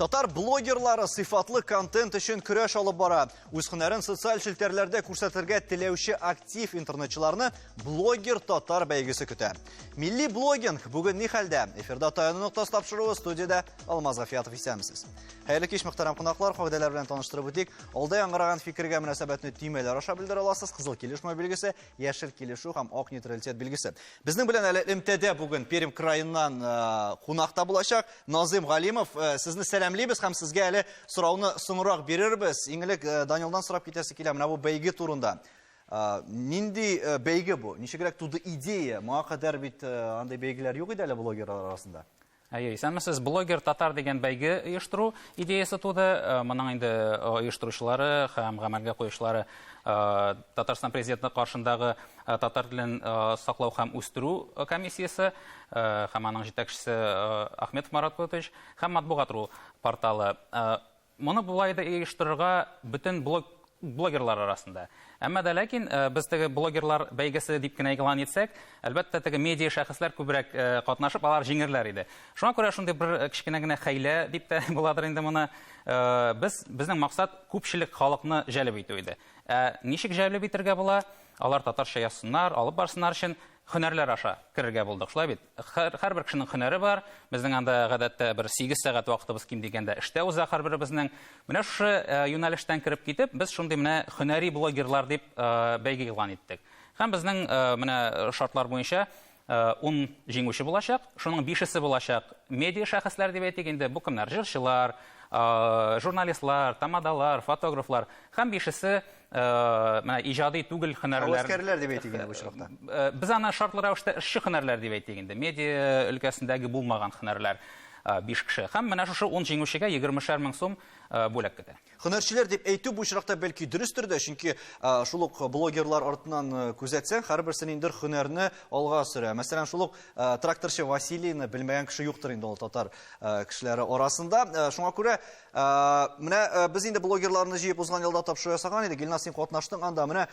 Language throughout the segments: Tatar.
Татар блогерлары сыйфатлы контент өчен көрәш алып бара. Үз һөнәрен социаль челтәрләрдә күрсәтергә теләүче актив интернетчыларны Блогер татар бәйгесе көтә. Милли блогинг бүген ни хәлдә? Эфирда Таяну ноктасы тапшыруы, студиядә Алмаз Гафиятов исәнмесез. Хәерле кич, мөхтәрәм кунаклар, кагыйдәләр белән таныштырып үтик. Алда яңгыраган фикергә мөнәсәбәтне төймәләр аша белдерә аласыз. Кызыл килешмәү билгесе, яшел килешү һәм ак нейтралитет билгесе. Безнең белән әле элемтәдә бүген Пермь краеннан э, кунак та булачак. Назым Галимов, э, сезне сәламлибез һәм сезгә әле сорауны соңрак бирербез. Иң элек э, Данилдан сорап китәсе килә менә бу бәйге турында. Нинди бәйге бу? Ничегрәк туды идея? Моңа кадәр бит андый бәйгеләр юк иде әле блогерлар арасында. Әйе, исәнмесез. Блогер татар дигән бәйге оештыру идеясе туды. Э, моның инде э, оештыручылары һәм гамәлгә куючылары э, Татарстан президенты каршындагы татар телен саклау һәм үстерү комиссиясе һәм аның җитәкчесе Ахметов Марат Кутович һәм Матбугат.ру порталы. Моны болай да оештырырга бөтен блог блогерлар арасында. Әмма дә ләкин э, без теге блогерлар бәйгесе дип кенә игълан итсәк, әлбәттә теге медиа шәхесләр күбрәк э, катнашып, алар җиңерләр иде. Шуңа күрә шундый бер э, кечкенә генә хәйлә дип тә буладыр инде моны. Без безнең максат күпчелек халыкны җәлеп итү иде. Ә ничек җәлеп итергә була? Алар татарча язсыннар, алып барсыннар өчен һөнәрләр аша керергә булдык. Шулай бит? Һәрбер кешенең һөнәре бар. Безнең анда гадәттә бер 8 сәгать вакытыбыз ким дигәндә эштә уза һәрберебезнең. Менә шушы э, юнәлештән кереп китеп, без шундый менә һөнәри блогерлар дип э, бәйге игълан иттек. Һәм безнең э, менә шартлар буенча 10 җиңүче булачак. Шуның бишесе булачак медиа шәхесләр дип әйтик инде. Бу кемнәр? Җырчылар, журналистлар, тамадалар, фотографлар һәм бишесе Э, менә иҗади түгел һөнәрләр. Һәвәскәрләр дип әйтик инде бу очракта. Э, без аны шартлы рәвештә эшче һөнәрләр дип әйтик инде. Медиа өлкәсендәге булмаган һөнәрләр э, биш кеше. Һәм менә шушы 10 җиңүчегә 20 мең сум бүләк көтә. Һөнәрчеләр дип әйтү бу очракта бәлки дөрестер дә, чөнки шул ук блогерлар артыннан күзәтсәң, һәрберсе ниндидер һөнәрне алга сөрә. Мәсәлән, шул ук тракторчы Василийны белмәгән кеше юктыр инде ул татар кешеләре арасында. Шуңа күрә менә без инде блогерларны җыеп узган елда тапшыру ясаган идек. Илназ, син катнаштың анда. Менә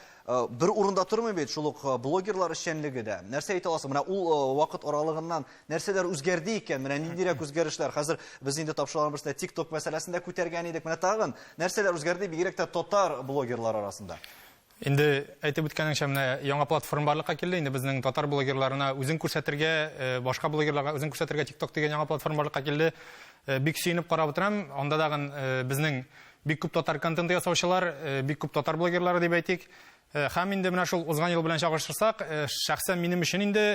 бер урында тормый бит шул ук блогерлар эшчәнлеге дә. Нәрсә әйтә аласың? Менә ул вакыт аралыгыннан нәрсәләр үзгәрде икән? Менә ниндирәк үзгәрешләр? Хәзер без инде тапшыруларның берсендә TikTok мәсьәләсен дә күтәргән идек. Менә тагын нәрсәләр үзгәрде, бигрәк тә татар блогерлар арасында? Инде әйтеп үткәнеңчә, менә яңа платформа барлыкка килде. Инде безнең татар блогерларына үзен күрсәтергә, э, башка блогерларга үзен күрсәтергә TikTok дигән яңа платформа барлыкка килде. Э, бик сөенеп карап утырам. Анда тагын э, безнең бик күп татар контенты ясаучылар, бик күп татар блогерлары дип әйтик. Һәм инде менә шул узган ел белән чагыштырсак, шәхсән минем өчен инде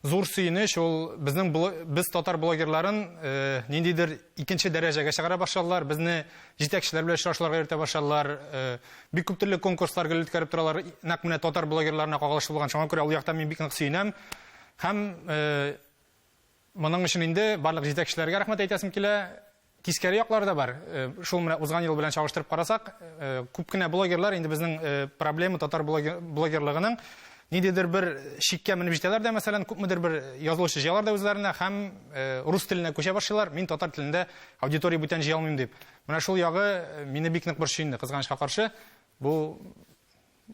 Зур сөенеч ул безнең без татар блогерларын э, ниндидер икенче дәрәҗәгә чыгара башладылар, безне җитәкчеләр белән очрашуларга йөртә башладылар, э, бик күп төрле конкурслар гел үткәреп торалар, нәкъ менә татар блогерларына кагылышлы булган. Шуңа күрә ул яктан мин бик нык сөенәм. Һәм э, моның өчен инде барлык җитәкчеләргә рәхмәт әйтәсем килә. Тискәре яклары да бар. Э, шул менә узган ел белән чагыштырып карасак, э, күп кенә блогерлар инде безнең э, проблема татар блогерлыгының ниндидер бер чиккә менеп җитәләр дә, мәсәлән, күпмедер бер язылучы җыялар да үзләренә һәм рус теленә күчә башлыйлар, мин татар телендә аудитория бүтән җыя алмыйм дип. Менә шул ягы мине бик нык борчый инде, кызганычка каршы. Бу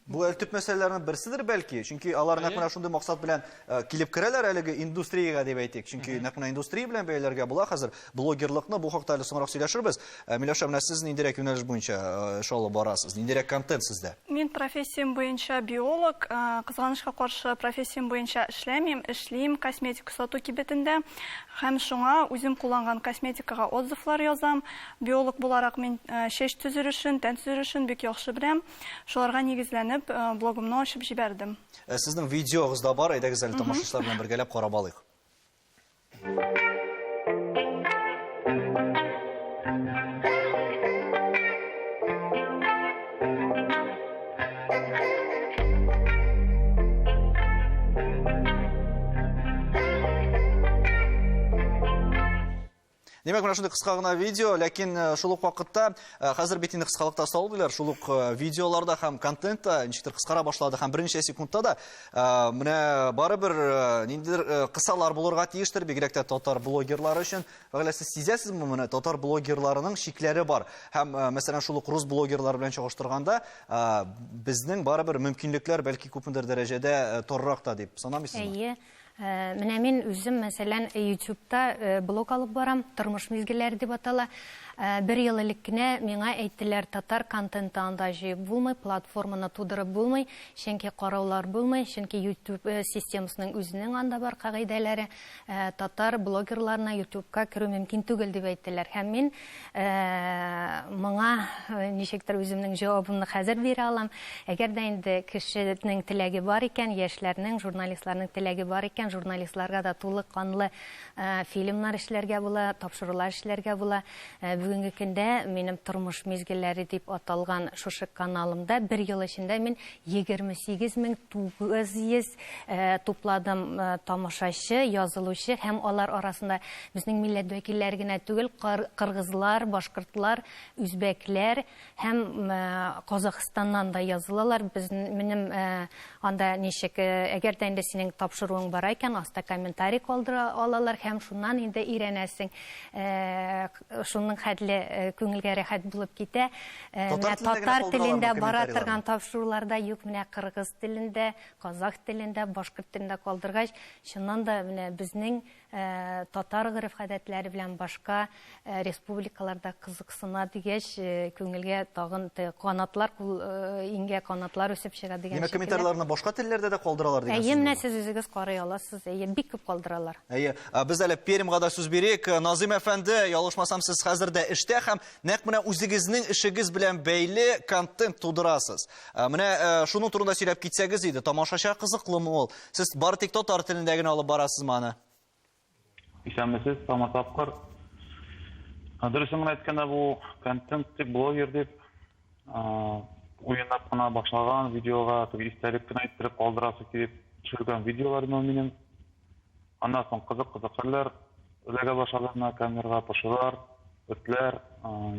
Бу әле төп мәсьәләләрнең берседер бәлки, чөнки алар нәкъ менә шундый максат белән э, килеп керәләр әлеге индустриягә дип әйтик. Чөнки нәкъ менә индустрия белән бәйләргә була хәзер блогерлыкны. Бу хакта әле соңрак сөйләшербез. Э, Миләүшә, менә сез ниндирәк юнәлеш буенча э, эш алып барасыз? Ниндирәк контент сездә? Мин профессиям буенча биолог, кызганычка каршы профессиям буенча эшләмим, эшлим косметика сату кибетендә һәм шуңа үзем кулланган косметикага отзывлар язам. Биолог буларак мин чәч төзелешен, тән төзелешен бик яхшы беләм. Шуларга нигезләнеп, э, блогымны ачып җибәрдем. Э, сезнең видеогыз да бар, әйдәгез әле тамашачылар белән бергәләп карап алыйк. Димәк, менә шундый кыска гына видео, ләкин э, шул ук вакытта э, хәзер бит инде кыскалыкта салдылар, шул ук э, видеоларда һәм контентта ничектер кыскара башлады һәм берничә секундта да менә барыбер ниндидер кысалар булырга тиештер, бигрәк тә татар блогерлары өчен. Фәгыйлә, сез сизәсезме моны? Татар блогерларының чикләре бар. Һәм, мәсәлән, шул ук рус блогерлары белән чагыштырганда, безнең барыбер мөмкинлекләр бәлки күпмедер дәрәҗәдә таррак та дип санамыйсызмы? Әйе. Менә мин үзем, мәсәлән, YouTube-та блог алып барам, Тормыш мизгелләре дип атала. Бер ел элек кенә миңа әйттеләр, татар контенты анда җыеп булмый, платформаны тудырып булмый, чөнки караулар булмый, чөнки YouTube системасының үзенең анда бар кагыйдәләре. Татар блогерларына YouTube-ка керү мөмкин түгел дип әйттеләр. Һәм мин моңа ничектер үземнең җавабымны хәзер бирә алам. Әгәр дә инде кешенең теләге бар икән, яшьләрнең, журналистларның теләге бар икән, журналистларга да тулы канлы фильмнар эшләргә була, тапшырулар эшләргә була. Бүгенге көндә минем Тормыш мизгелләре дип аталган шушы каналымда бер ел эчендә мин 28900 тупладым тамашачы, язылучы һәм алар арасында безнең милләт вәкилләре генә түгел, кыргызлар, башкортлар, үзбәкләр һәм Казахстаннан да язылалар. Без минем анда ничек, әгәр дә инде синең тапшыруың бара икән, аста комментарий калдыра алалар һәм шуннан инде өйрәнәсең. Шуның хәтле күңелгә рәхәт булып китә. Менә татар телендә бара торган тапшыруларда юк, менә кыргыз телендә, казах телендә, башкорт телендә калдыргач, чыннан да менә безнең татар гореф-гадәтләре белән башка республикаларда кызыксына дигәч, күңелгә тагын канатлар, кул иңгә канатлар үсеп чыга дигән шикелле. Димәк, комментарийларны башка телләрдә дә калдыралар дигән сүз. Әйе, менә сез үзегез карый аласыз, әйе, бик күп калдыралар. Әйе, без әле Пермьга да сүз бирик. Назыйм әфәнде, ялгышмасам, сез хәзер дә эштә һәм нәкъ менә үзегезнең эшегез белән бәйле контент тудырасыз. Менә шуның турында сөйләп китсәгез иде, тамашачыга кызыклымы ул? Сез бары тик татар телендә генә алып барасызмы аны? Исәнмесез, тагын тапкыр. Дөресен генә әйткәндә, бу контент дип, блогер дип, уйнап кына башлаган видеога, теге истәлек кенә иттереп калдырасы килеп төшергән видеолар минем. Аннан соң кызык-кызык хәлләр эләгә башлады менә камерага, пошилар, этләр,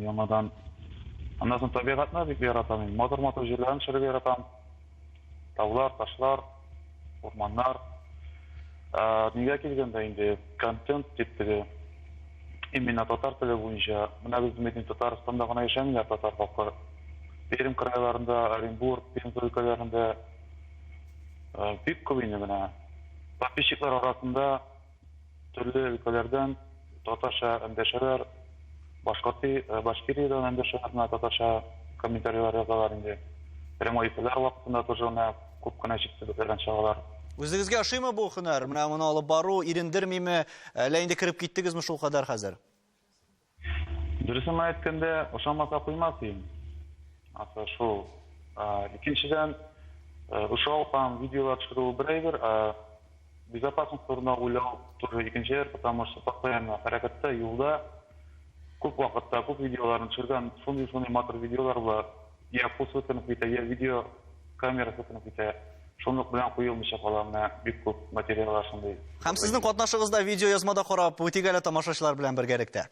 яңадан. Аннан соң табигатьне бик яратам мин. Матур-матур җирләрне төшерергә яратам. Таулар, ташлар, урманнар. Нигә килгәндә инде контент дип теге именно татар теле буенча. Менә без бит инде Татарстанда гына яшәмиләр татар халкы. Пермь крайларында, Оренбург, Пенза өлкәләрендә бик күп инде менә. Подписчиклар арасында төрле өлкәләрдән татарча эндәшәләр, Башкорти, Башкириядән эндәшәләр, менә татарча комментарийлар язалар инде. Прямой эфирлар вакытында тоже менә күп кенә чит төбәкләрдән чыгалар. Үзегезгә ошыймы бу һөнәр? Менә моны алып бару ирендермиме? Әллә инде кереп киттегезме шул кадәр хәзер? Дөресен генә әйткәндә, ошамаса куймас идем. Асы шул. Икенчедән, ошау һәм видеолар төшерү бер әйбер, ә безопасность турында уйлау тоже икенче әйбер, потому что постоянно хәрәкәттә, юлда күп вакытта күп видеоларны төшергән, шундый-шундый матур видеолар була, я кул селкенеп китә, я видео камера селкенеп китә. Шунлык белән куелмыйча кала менә бик күп материаллар шундый. Һәм сезнең катнашыгызда видеоязма да карап үтик әле тамашачылар белән бергәлектә.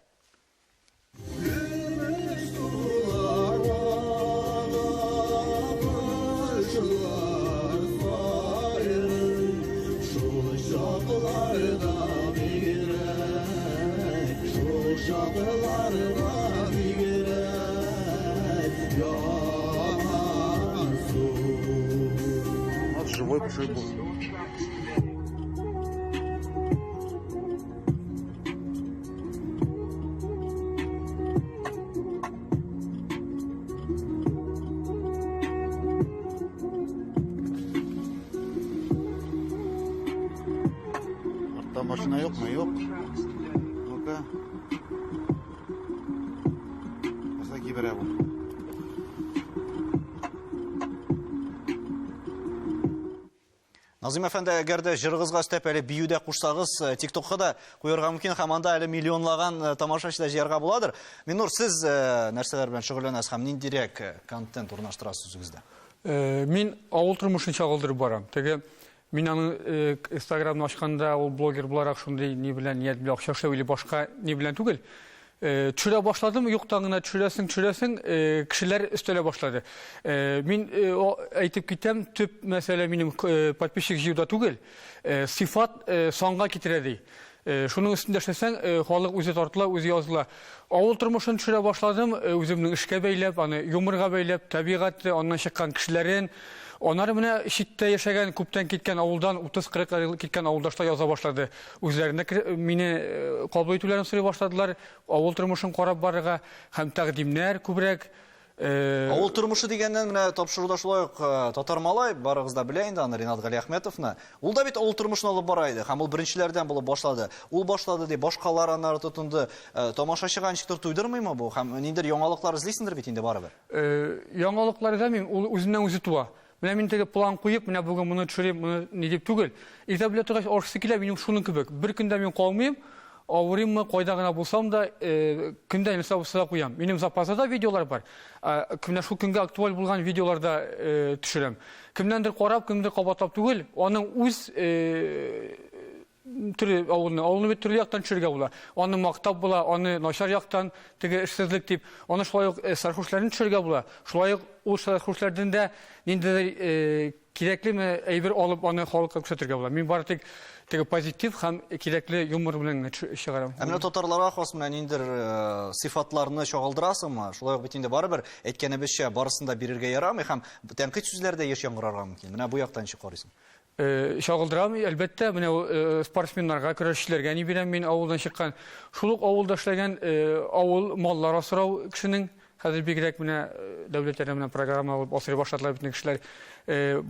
Живой пошибу. Артта машина юкмы? Юк. Ну-ка. Нәрсә киберә бу? Назым әфәнде, әгәр дә җырыгызга өстәп әле бию дә кушсагыз, э, ТикТокка да куярга мөмкин һәм анда әле миллионлаган э, тамашачы да җыярга буладыр. Миннур, сез э, нәрсәләр белән шөгыльләнәсез һәм ниндирәк контент урнаштырасыз үзегездә? Мин авыл тормышын чагылдырып барам. Теге мин аның Инстаграмны ачканда ул блогер буларак шундый ни белән ният белән акча эшләү или башка ни белән түгел. Төшерә башладым, юктан гына төшерәсең, төшерәсең, кешеләр өстәлә башлады. Мин әйтеп китәм, төп мәсьәлә минем подписчик җыюда түгел, сыйфат санга китерә ди. Шуның өстендә эшләсәң, халык үзе тартыла, үзе языла. Авыл тормышын төшерә башладым, үземнең эшкә бәйләп, аны юморга бәйләп, табигате, аннан чыккан кешеләрен. Аннары менә читтә яшәгән, күптән киткән авылдан 30-40 ел киткән авылдашлар яза башлады. Үзләренә мине кабул итүләрен сорый башладылар, авыл тормышын карап барырга һәм тәкъдимнәр күбрәк. Авыл тормышы дигәннән менә тапшыруда шулай ук Татар малай, барыгыз да белә инде аны, Ринат Галиәхмәтовны. Ул да бит авыл тормышын алып бара иде һәм ул беренчеләрдән булып башлады. Ул башлады дип, башкалар аннары тотынды. Тамашачыга ничектер туйдырмыймы бу? Һәм ниндидер яңалыклар эзлисеңдер бит инде барыбер. Яңалыклар эзләмим, ул үзеннән-үзе туа. Менә мин теге план куеп, менә бүген моны төшерим, моны ни дип түгел. Иртә белә торгач ашыйсы килә, минем шуның кебек. Бер көндә мин калмыйм, авырыйммы, кайда гына булсам да, э, көндә нәрсә булса да куям. Минем запаста да видеолар бар. Менә шул көнгә актуаль булган видеолар да э, төшерәм. Кемнәндер карап, кемдер кабатлап түгел, аның үз э, төрле авылны, авылны бит төрле яктан төшерергә була. Аны мактап була, аны начар яктан, теге эшсезлек дип, аны шулай ук э, сәрхушләрне төшерергә була. Шулай ук ул сәрхушләрдән дә ниндидер э, кирәклеме әйбер алып аны халыкка күрсәтергә була. Мин бары тик теге позитив һәм кирәкле юмор белән генә чыгарам. Ә менә татарларга хас менә ниндидер э, сыйфатларны чагылдырасыңмы? Шулай ук бит инде барыбер әйткәнебезчә барысын да бирергә ярамый һәм тәнкыйть сүзләр дә еш яңгырарга мөмкин. Менә бу яктан ничек карыйсың? Чагылдырам, әлбәттә, менә спортсменнарга, көрәшчеләргә ни бирәм мин авылдан чыккан. Шул ук авылда эшләгән авыл маллар асрау кешенең, хәзер бигрәк менә дәүләт ярдәменә программа алып асрый башладылар бөтен кешеләр.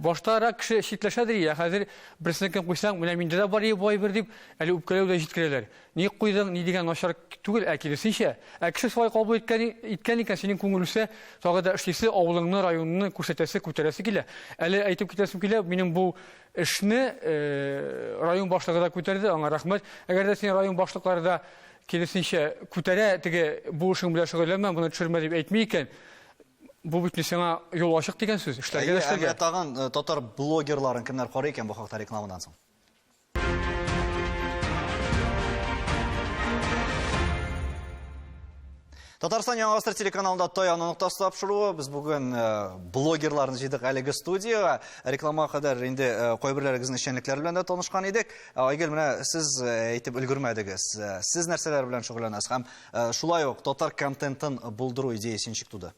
Баштарак кеше читләшәдер, ә хәзер берсенекен куйсаң, менә миндә дә бар бу әйбер дип, әле үпкәләү дә җиткерәләр. Ник куйдың, ни дигән начар түгел, ә киресенчә. Ә кеше шулай кабул иткән, иткән икән, синең күңел үсә, тагы да эшлисе, авылыңны, районыңны күрсәтәсе, күтәрәсе килә. Әле әйтеп китәсем килә, минем бу эшне район башлыгы да күтәрде, аңа рәхмәт. Әгәр дә син район башлыклары да киресенчә күтәрә, теге бу эшең белән шөгыльләнмә, моны төшермә дип әйтми икән, бу бит сиңа юл ачык дигән сүз, эшләргә дә эшләргә. Ә менә тагын татар блогерларын кемнәр карый икән бу хакта рекламадан соң? Татарстан Яңа Гасыр телеканалында Таяну ноктасы тапшыруы. Без бүген э, блогерларны җыйдык әлеге студиягә. Рекламага кадәр инде э, кайберләрегезнең эшчәнлекләре белән дә танышкан идек. Э, Айгөл, менә сез әйтеп өлгермәдегез. Сез нәрсәләр белән шөгыльләнәсез һәм шулай ук татар контентын булдыру идеясе ничек туды?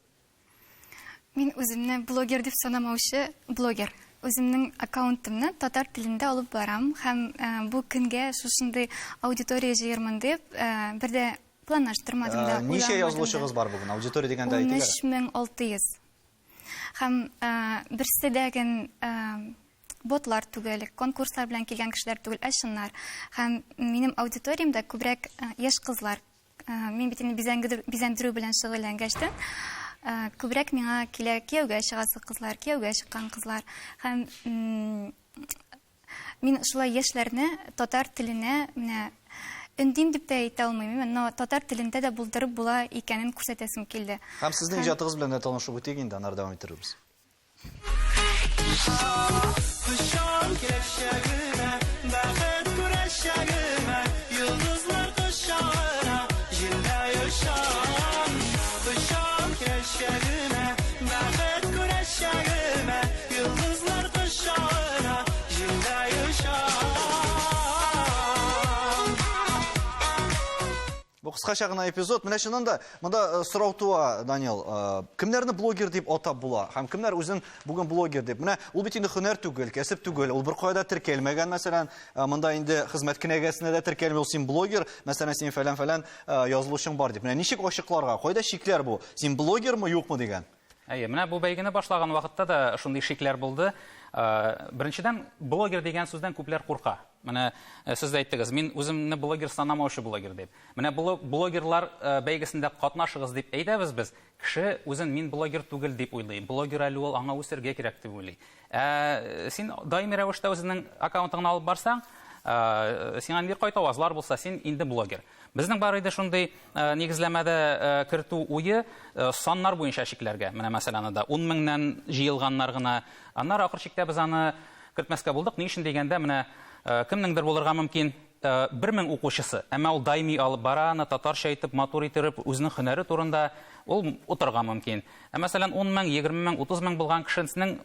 Мин үземне блогер дип санамаучы блогер. Үземнең аккаунтымны татар телендә алып барам һәм э, бу көнгә шушындый аудитория җыермын дип э, бер дә планлаштырмадым да. Э, ничә язылучыгыз бар бүген? Аудитория дигәндә әйтик әле. 13600. Һәм берсе дә ген ботлар түгел, конкурслар белән килгән кешеләр түгел, ә чыннар. Һәм минем аудиториямдә күбрәк яшь кызлар. Мин бит инде бизәндерү белән шөгыльләнгәчтен, күбрәк миңа килә кияүгә чыгасы кызлар, кияүгә чыккан кызлар. Һәм мин шулай яшьләрне татар теленә менә өндим дип тә әйтә алмыйм, но татар телендә дә булдырып була икәнен күрсәтәсем килде. Һәм сезнең иҗатыгыз белән дә танышып үтик инде, аннары дәвам иттерербез. Ышан киләчәгемә, бәхет күрәчәгемә, йолдызлар кочагына, җилдәй очам. Ышан киләчәгемә, бәхет күрәчәгемә, йолдызлар кочагына, җилдәй очам. Бу кыскача гына эпизод. Менә чыннан да монда э, сорау туа, Данил. Э, кемнәрне блогер дип атап була һәм кемнәр үзен бүген блогер дип? Менә ул бит инде һөнәр түгел, кәсеп түгел. Ул беркая да теркәлмәгән, мәсәлән, э, монда инде хезмәт кенәгәсенә дә теркәлми, ул син блогер, мәсәлән, синең фәлән-фәлән язылучың бар дип. Менә ничек ачыкларга? Кайда шикләр бу? Син блогермы, юкмы дигән? Әйе, менә бу бәйгене башлаган вакытта да шундый шикләр булды. Беренчедән, блогер дигән сүздән күпләр курка. Менә сез дә әйттегез, мин үземне блогер санамаучы блогер дип. Менә блогерлар бәйгесендә катнашыгыз дип әйтәбез без. Кеше үзен мин блогер түгел дип уйлый. Блогер әле ул, аңа үсергә кирәк дип уйлый. Ә син даими рәвештә үзеңнең аккаунтыңны алып барсаң, сиңа нинди кайтавазлар булса, син инде блогер. Безнең бар иде шундый нигезләмәдә кертү уе саннар буенча чикләргә. Менә мәсәлән, анда 10 меңнән җыелганнар гына. Аннары ахыр чиктә без аны кертмәскә булдык. Ни өчен дигәндә, менә кемнеңдер булырга мөмкин. 1000 укучысы, әмма ул даими алып бара аны татарча итеп, матур иттереп, үзенең һөнәре турында ул утырырга мөмкин. Ә мәсәлән, 10 мең, 20 мең, 30 мең булган кешесенең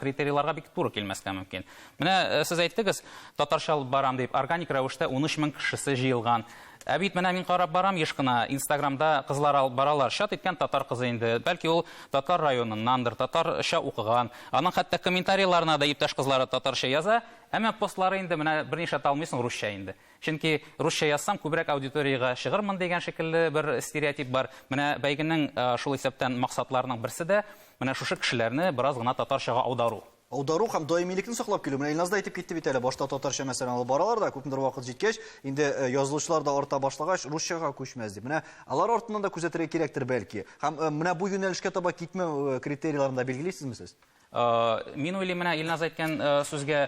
критерийларга бик туры килмәскә мөмкин. Менә сез әйттегез, татарча алып барам дип, органик рәвештә 13 мең кешесе җыелган. Ә бит менә мин карап барам еш кына Инстаграмда кызлар алып баралар. Чат иткән татар кызы инде. Бәлки ул татар районыннандыр, татарча укыган. Аның хәтта комментарийларына да иптәш кызлары татарча яза. Әмма постлары инде менә берничә талмыйсың русча инде. Чөнки русча язсам күбрәк аудиториягә чыгырмын дигән шикелле бер стереотип бар. Менә бәйгенең шул исәптән максатларының берсе дә менә шушы кешеләрне бераз гына татарчага аудару. Аудару һәм даимилекне саклап килү. Менә Илназ да әйтеп китте бит әле, башта татарча мәсәлән алып баралар да, күпмедер вакыт җиткәч, инде язылучылар да арта башлагач, русчага күчмәс дип. Менә алар артыннан да күзәтергә кирәктер бәлки. Һәм менә бу юнәлешкә таба китмәү критерийларын да билгелисезме сез? Мин уйлыйм, менә Илназ әйткән сүзгә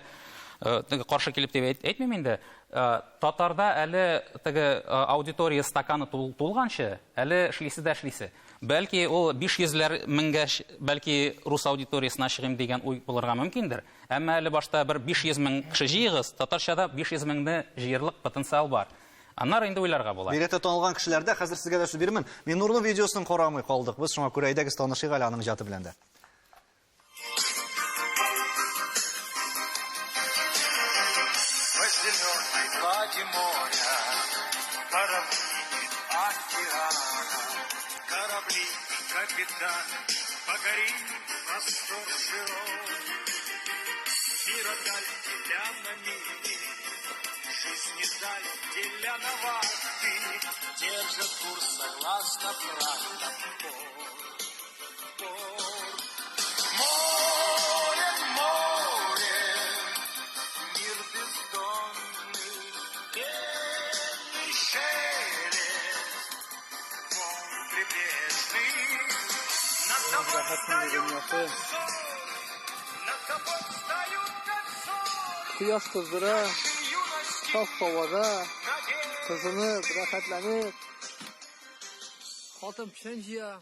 каршы килеп дип әйтмим инде. Татарда әле теге аудитория стаканы тулганчы, әле эшлисе дә эшлисе. Бәлки ул 500ләр меңгә, бәлки рус аудиториясенә чыгыйм дигән уй булырга мөмкиндер. Әмма әле башта бер 500 мең кеше җыегыз, татарчада 500 меңне җыерлык потенциал бар. Аннары инде уйларга була. Бигрәк тә танылган кешеләрдә, хәзер сезгә дә сүз бирермен. Миннурның видеосын карамый калдык без, шуңа күрә әйдәгез танышыйк әле аның иҗаты белән дә. По зеленой глади моря, по равнине океана, корабли и капитаны, покорим простор широк. Мира даль деля на мили, жизни даль деля на вахты, держат курс согласно правилам порт, порт. Море, море, мир бездонный, пенный шелест, волн прибрежный. Над тобой встают как зоры, над тобой встают как зоры. Кояш кыздыра, саф һавада, кызынып, рәхәтләнеп, хатын печән җыя.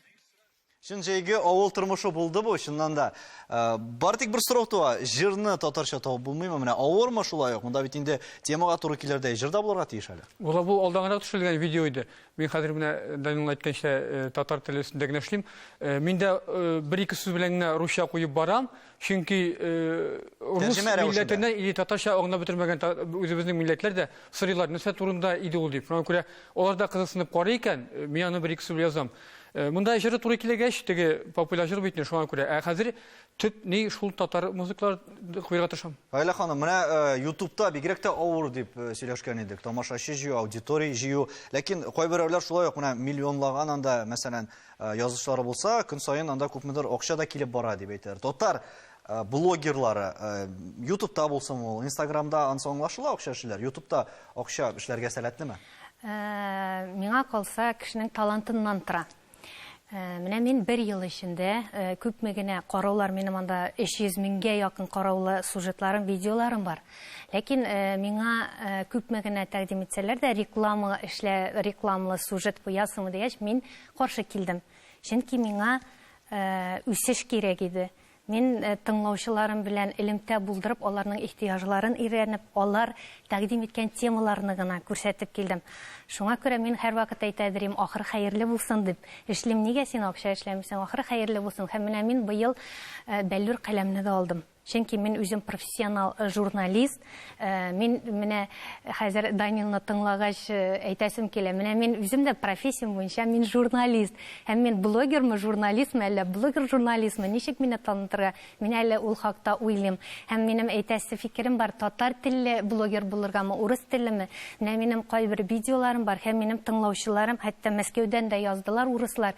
Чын җәйге авыл тормышы булды бу, чыннан да. Бары тик бер сорау туа, җырны татарча табып булмыймы? Менә авырмы шулай ук? Монда бит инде темага туры килердәй җыр да булырга тиеш әле. Була, бу алдан гына төшерелгән видео иде. Мин хәзер менә Данил әйткәнчә, татар теле өстендә генә эшлим. Мин дә бер-ике сүз белән генә русча куеп барам, чөнки рус милләтенә или татарча аңлап бетермәгән үзебезнең милләтләр дә сорыйлар, нәрсә турында иде ул дип. Шуңа күрә алар да кызыксынып карый икән, мин аны бер-ике сүз белән язам. Монда җыры туры килгәч, теге популяр җыр бит инде, шуңа күрә. Ә хәзер төп ни шул татар музыкалар куярга тырышам. Гаилә ханым, менә YouTube'та бигрәк тә авыр дип сөйләшкән идек. Тамашачы җыю, аудитория җыю. Ләкин кайберәүләр шулай ук менә миллионлаган анда, мәсәлән, язучылары булса, көн саен анда күпмедер акча да килеп бара дип әйтәләр. Татар блогерлары, YouTube'та булсын ул, Instagram'да ансы аңлашыла акча эшлиләр. YouTube'та акча эшләргә сәләтлеме? Миңа калса, кешенең талантыннан тора. Менә мин бер ел эчендә күпме генә караулар, минем анда 300 меңгә якын караулы сюжетларым, видеоларым бар. Ләкин миңа күпме генә тәкъдим итсәләр дә, реклама эшлә, рекламлы сюжет куясыңмы дигәч, мин каршы килдем. Чөнки миңа үсеш кирәк иде. Мин тыңлаучыларым белән элемтә булдырып, аларның ихтыяҗларын өйрәнеп, алар тәкъдим иткән темаларны гына күрсәтеп килдем. Шуңа күрә мин һәрвакыт әйтә идем, ахыр хәерле булсын дип. Эшлим, нигә син акча эшләмисең, ахыр хәерле булсын. Һәм менә мин быел бәллүр каләмне дә алдым. Чөнки мин үзем профессионал журналист. Мин менә хәзер Данилны тыңлагач әйтәсем килә. Менә мин үзем дә профессиям буенча мин журналист. Һәм мин блогермы, журналистмы, әллә блогер журналистмы, ничек мине танытырга? Мин әле ул хакта уйлыйм. Һәм минем әйтәсе фикерем бар, татар телле блогер булыргамы, урыс теллеме? Менә минем кайбер видеоларым бар, һәм минем тыңлаучыларым хәтта Мәскәүдән дә яздылар урыслар.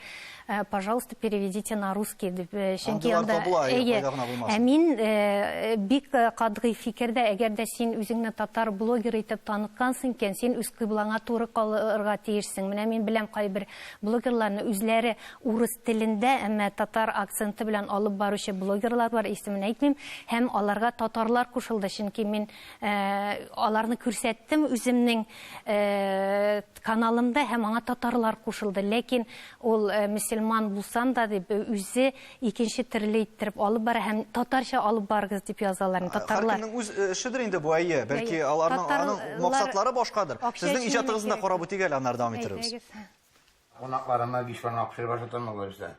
Пожалуйста, переведите на русский дип. Чөнки анда әйе. Ә мин бик катгый фикердә, әгәр дә син үзеңне татар блогер итеп таныткансың икән, син үз кыйблаңа туры калырга тиешсең. Менә мин беләм кайбер блогерларны үзләре урыс телендә, әмма татар акценты белән алып баручы блогерлар бар, исемен әйтмим, һәм аларга татарлар кушылды, чөнки мин аларны күрсәттем үземнең каналымда, һәм аңа татарлар кушылды. Ләкин ул мөселман булсам да дип, үзе икенче төрле иттереп алып бара һәм татарча алып барыгыз дип язалар. Татарлар. Һәркемнең үз эшедер инде бу, әйе. Бәлки аларның аның максатлары башкадыр. Сезнең иҗатыгызны да карап үтик әле, аннары дәвам иттербез. Кунакларыма бишбармак пешереп ашатам, алайса.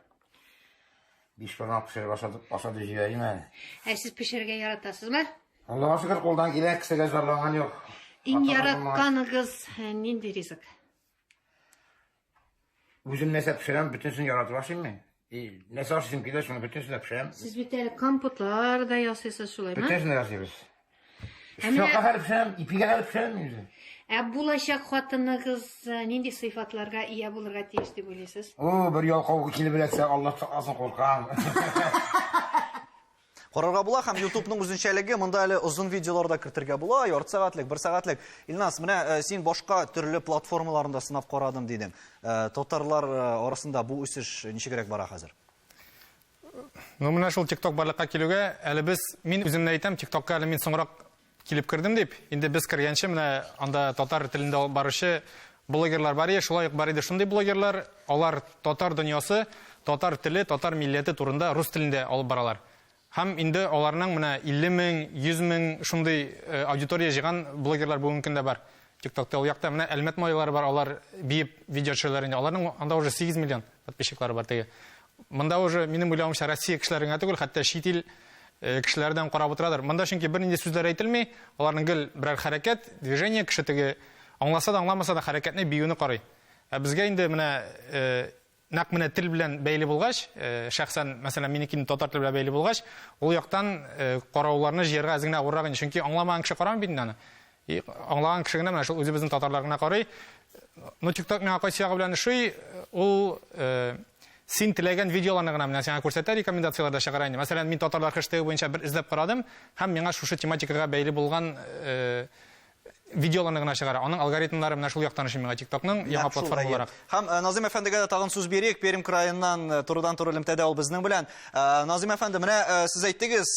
Бишбармак пешереп ашатып, ашатып җибәрим әле. Ә сез пешерергә яратасызмы? Аллага шөкер, кулдан килә, кесәгә зарланган юк. Иң яратканыгыз нинди ризык? Үзем нәрсә пешерәм, бөтенесен яратып ашыйм мин. И, нәрсә ашыйсым килә, шуны бөтенесен дә пешерәм. Сез бит әле компотлар да ясыйсыз, шулаймы? Бөтенесен дә ясыйбыз. Шокка хәл пешерәм, ипигә хәл пешерәм мин үзем. Ә булачак хатыныгыз нинди сыйфатларга ия булырга тиеш дип уйлыйсыз? О, бер ялкау килеп эләксә, Алла сакласын, куркам. Карарга була һәм YouTubeның үзенчәлеге монда әле озын видеолар да кертергә була, ярты сәгатьлек, бер сәгатьлек. Илназ, менә э, син башка төрле платформаларында сынап карадым дидең. Э, татарлар э, арасында бу үсеш ничегрәк бара хәзер? Ну, менә шул TikTok барлыкка килүгә, әле без, мин үземне әйтәм, TikTokка әле мин соңрак килеп кердем дип. Инде без кергәнче менә анда татар телендә алып баручы блогерлар бар иде, шулай ук бар иде шундый блогерлар, алар татар дөньясы, татар теле, татар милләте турында рус телендә алып баралар. Һәм инде аларның менә 50 мең, 100 мең шундый э, аудитория җыйган блогерлар бүгенге көндә бар. TikTokта ул якта менә Әлмәт малайлары бар, алар биеп видео төшерәләр инде. Аларның анда уже 8 миллион подписчиклары бар теге. Монда уже минем уйлавымча Россия кешеләре генә түгел, хәтта чит ил э, кешеләрдән карап утырадыр. Монда чөнки бернинди сүзләр әйтелми, аларның гел берәр хәрәкәт, движение, кеше теге аңласа да аңламаса да хәрәкәтне, биюне карый. Ә безгә инде менә э, нәкъ менә тел белән бәйле булгач, э, шәхсән, мәсәлән, минеке инде татар теле белән бәйле булгач, ул яктан э, карауларны җыярга әз генә авыррак инде. Чөнки аңламаган кеше карамый бит инде аны. И аңлаган кеше генә менә шул үзебезнең татарлар гына карый. Ну, TikTok миңа кайсы ягы белән ошый, ул э, син теләгән видеоларны гына менә сиңа күрсәтә, рекомендацияләр дә чыгара инде. Мәсәлән, мин татарлар хэштегы буенча бер эзләп карадым, һәм миңа шушы тематикага бәйле булган э, видеоларны гына чыгара. Аның алгоритмнары менә шул яктан ошый миңа TikTokның яңа платформа буларак. Һәм э, Назым әфәндегә дә тагын сүз бирик. Пермь краеннан э, турыдан-туры элемтәдә ул безнең белән. Э, Назым әфәнде, менә сез әйттегез,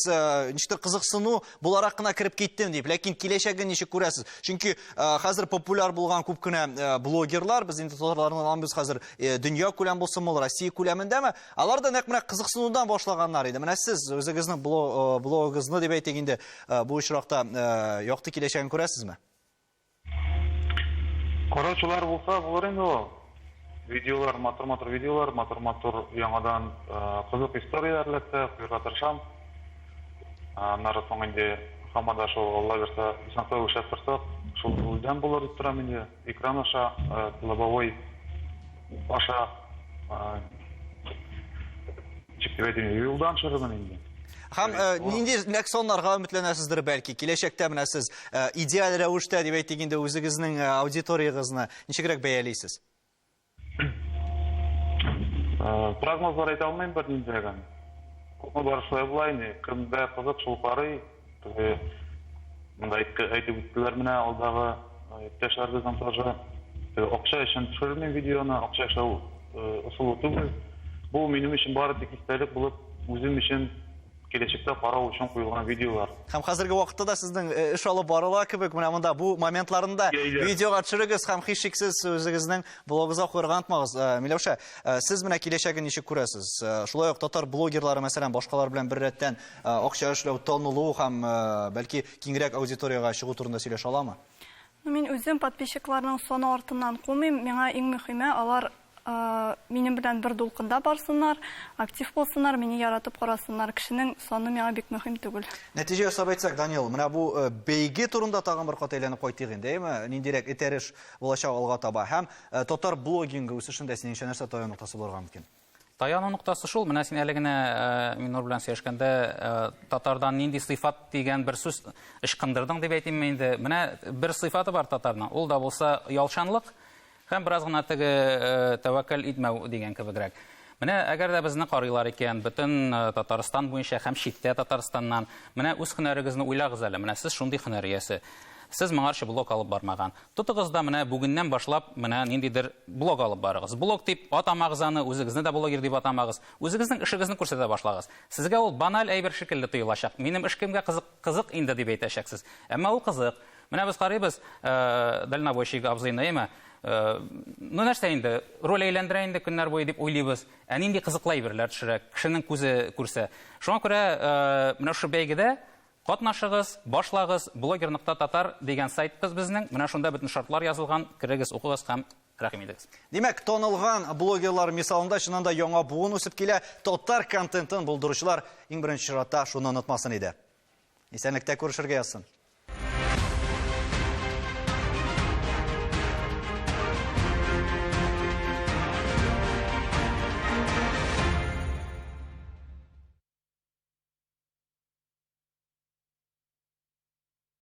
ничектер кызыксыну буларак кына кереп киттем дип, ләкин киләчәген ничек күрәсез? Чөнки хәзер популяр булган күп кенә блогерлар, без инде татарларны аламыз хәзер дөнья күләм булсынмы, ул Россия күләмендәме, алар да нәкъ менә кызыксынудан башлаганнар иде. Менә сез үзегезнең блогыгызны дип әйтик инде, бу очракта якты киләчәген күрәсезме? Караучылар булса булыр инде ул. Видеолар, матур-матур видеолар, матур-матур яңадан кызык историяләр эләксә, куярга тырышам. Аннары соң инде һаман да шул Алла бирсә, исән-сау эшләп торсак, шул үлдән булыр дип торам инде. Экран аша, лобовой аша, ничек дип әйтим, юлдан чыгырмын инде. Һәм нинди нәкъ саннарга өметләнәсездер бәлки? Киләчәктә менә сез идеаль рәвештә дип әйтик инде үзегезнең аудиториягызны ничегрәк бәялисез? Прогнозлар әйтә алмыйм бернинди дә. Күпме бар шулай була инде. Кемгә кызык, шул карый. Теге монда әйтеп үттеләр менә алдагы иптәшләребезнең тоже. Теге акча өчен төшерелми видеоны, акча эшләү ысулы түгел. Бу минем өчен бары тик истәлек булып, үзем өчен киләчәктә карау өчен куелган видеолар. Һәм хәзерге вакытта да сезнең эш алып барыла кебек, менә монда бу моментларны да видеога төшерегез һәм һичшиксез үзегезнең блогыгызга куярга онытмагыз. Миләүшә, сез менә киләчәген ничек күрәсез? Шулай ук татар блогерлары, мәсәлән, башкалар белән беррәттән акча эшләү, танылу һәм бәлки киңрәк аудиториягә чыгу турында сөйләшә аламы? Мин үзем подписчикларның саны артыннан кумыйм. Миңа иң мөһиме, алар минем белән бер дулкында барсыннар, актив булсыннар, мине яратып карасыннар. Кешенең саны миңа бик мөһим түгел. Нәтиҗә ясап әйтсәк, Данил, менә бу бәйге турында тагын бер кат әйләнеп кайтыйк инде, әйеме? Ниндирәк этәреш булачак алга таба? Һәм татар блогингы үсешендә синеңчә нәрсә таяну ноктасы булырга мөмкин? Таяну ноктасы шул, менә син әле генә Миннур белән сөйләшкәндә татардан нинди сыйфат дигән бер сүз ычкындырдың дип әйтимме инде. Менә бер сыйфаты бар татарның, ул да булса ялчанлык һәм бераз гына теге тәвәккәл итмәү дигән кебегрәк. Менә әгәр дә безне карыйлар икән, бөтен Татарстан буенча һәм читтә Татарстаннан, менә үз һөнәрегезне уйлагыз әле, менә сез шундый һөнәр иясе. Сез моңарчы блог алып бармаган. Тотыгыз да менә бүгеннән башлап менә ниндидер блог алып барыгыз. Блог дип атамагыз аны, үзегезне дә блогер дип атамагыз. Үзегезнең эшегезне күрсәтә башлагыз. Сезгә ул баналь әйбер шикелле тоелачак. Минем эш кемгә кызык, кызык инде дип әйтәчәксез. Әмма ул кызык. Менә без карыйбыз, дальнобойщик абзыйны, әйме? Ну нәрсә инде, роль әйләндерә инде көннәр буе дип уйлыйбыз. Ә нинди кызыклы әйберләр төшерә, кешенең күзе күрсә. Шуңа күрә менә шушы бәйгедә катнашыгыз, башлагыз, блогер нокта татар дигән сайт безнең, менә шунда бөтен шартлар язылган, керегез, укыгыз һәм рәхим итегез. Димәк, танылган блогерлар мисалында чыннан да яңа буын үсеп килә. Татар контентын булдыручылар иң беренче чиратта шуны онытмасын иде. Исәнлектә күрешергә язсын.